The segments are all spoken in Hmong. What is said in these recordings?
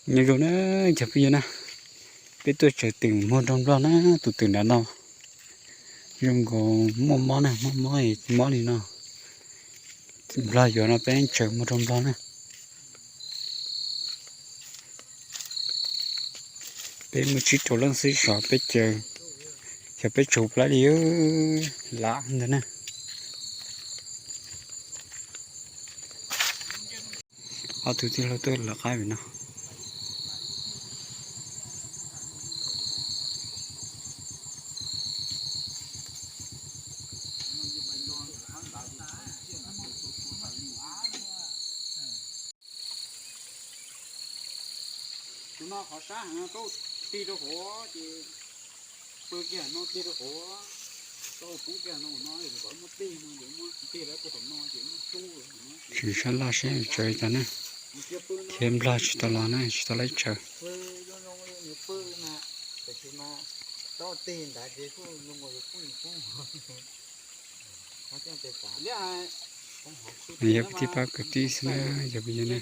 Nyob zoo na cov phooj ywg na, peb tuaj tsaws twm muag nrog nplog na, tus twm nram no zoo nkaus muaj mob na, muaj mob, mob li no, nplog yuav no peb tsaws muag nrog nplog na. Peb muaj tsib rau leej xwb, xyov peb caws, xyov peb tsaws plab li lam ntag na. Ob tug tij laug tuaj lawv qaib pem no. Tus no qhov sab heev, koj tig rau hauv ces pw kiag no, tig rau hauv, koj poob kiag no, no kom muaj tig no, muaj tig lawm puag tom no ces muaj cub. Tseem sab loj seb tsaws li cas na. Thiab nplog tsis tau los na, tsis tau lawv tsaws. Yog kwv tij pab kwv tij xwb na, yog phooj ywg na.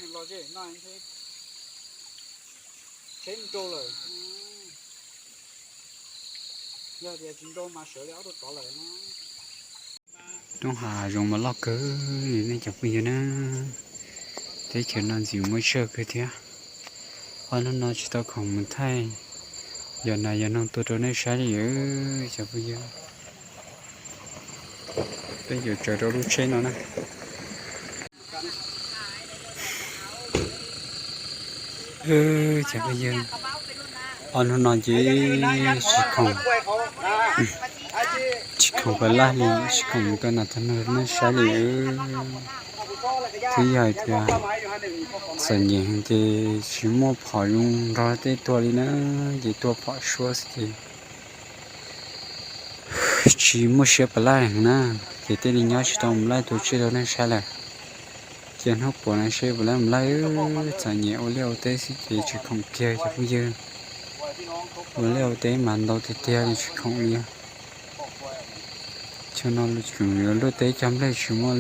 Roob hav zoov mas loj kawg li nej cov phooj ywg na. Teb chaws no ntxim muaj tsawg kawg thiab. Ob hnub no tsis tau khoom mus thaij yos nas yos noog tuaj rau nej saib li cov phooj ywg. Peb yuav tsaws rau lub tsheb no na. Cov phooj ywg, ob hnub no ces tsis khoom, tsis khoom pab laij li, tsis khoom mus tuaj nas tuaj noog nej saib li. Twb yog hais tias txom nyem ces tsis muaj phom zoo nrog tej tuaj li na, ces tuaj phom suab xwb ces tsis muaj siab pab laij na, ces thiaj li nyob tsis tau mus laij tua tsiaj rau nej saib lawm. Ces hnub puav no seb puas laij mus laij, txom nyem ua liaj ua teb xwb ces tsis khoom kiag cov phooj ywg. Ua liaj ua teb mas ntau tiag tiag li tsis khoom li. Thaum no luaj teb cog nplej tsis muaj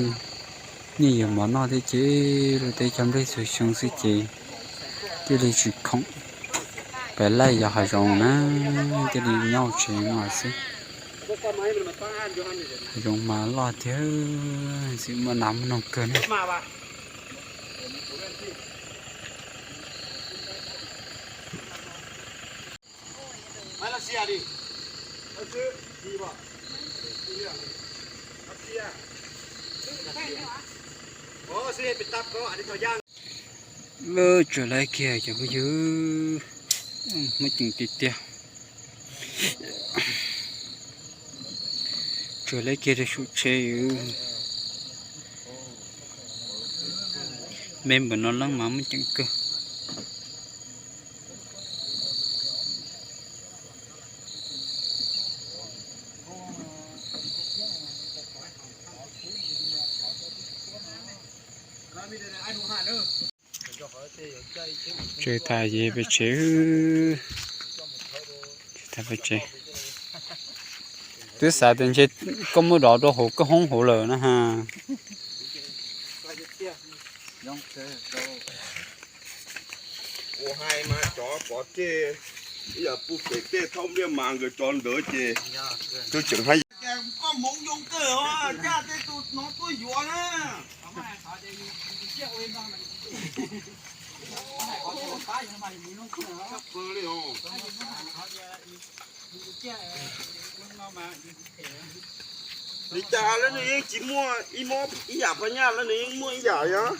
nyiaj yuav mov noj thiab ces luaj teb cog nplej txhua xyoo xwb ces thiaj li tsis khoom. Pab laij yos hav zoov na, thiaj li nyob tsev no xwb. Hav zoov mas loj tiag, ntxim muaj nas muaj noog kawg na. Lawv tsaws laij kiag cov phooj ywg, muaj ceem tiag tiag. Tsaws laij kiag rau saum tsheb, me npaum no leej mas muaj ceem kawg. Tsaws tas ces pem tsev, tsaws tas pem tsev. Twb xav tias ntshe koj muab dov rau hauv koj hoob hauv lawm na ha. Ua hais mas cov pov tej ib yam pub pem tej thaub npliaj mas nkawd cov ntawd ces twb tseem hais koj hmoov zoo kawg os, caj tej tus no tuaj yuav na. Li cas lawv nws yeej tsis muaj ib mob ib yam phaj nyaj, lawv nws yeej muaj ib yam yog.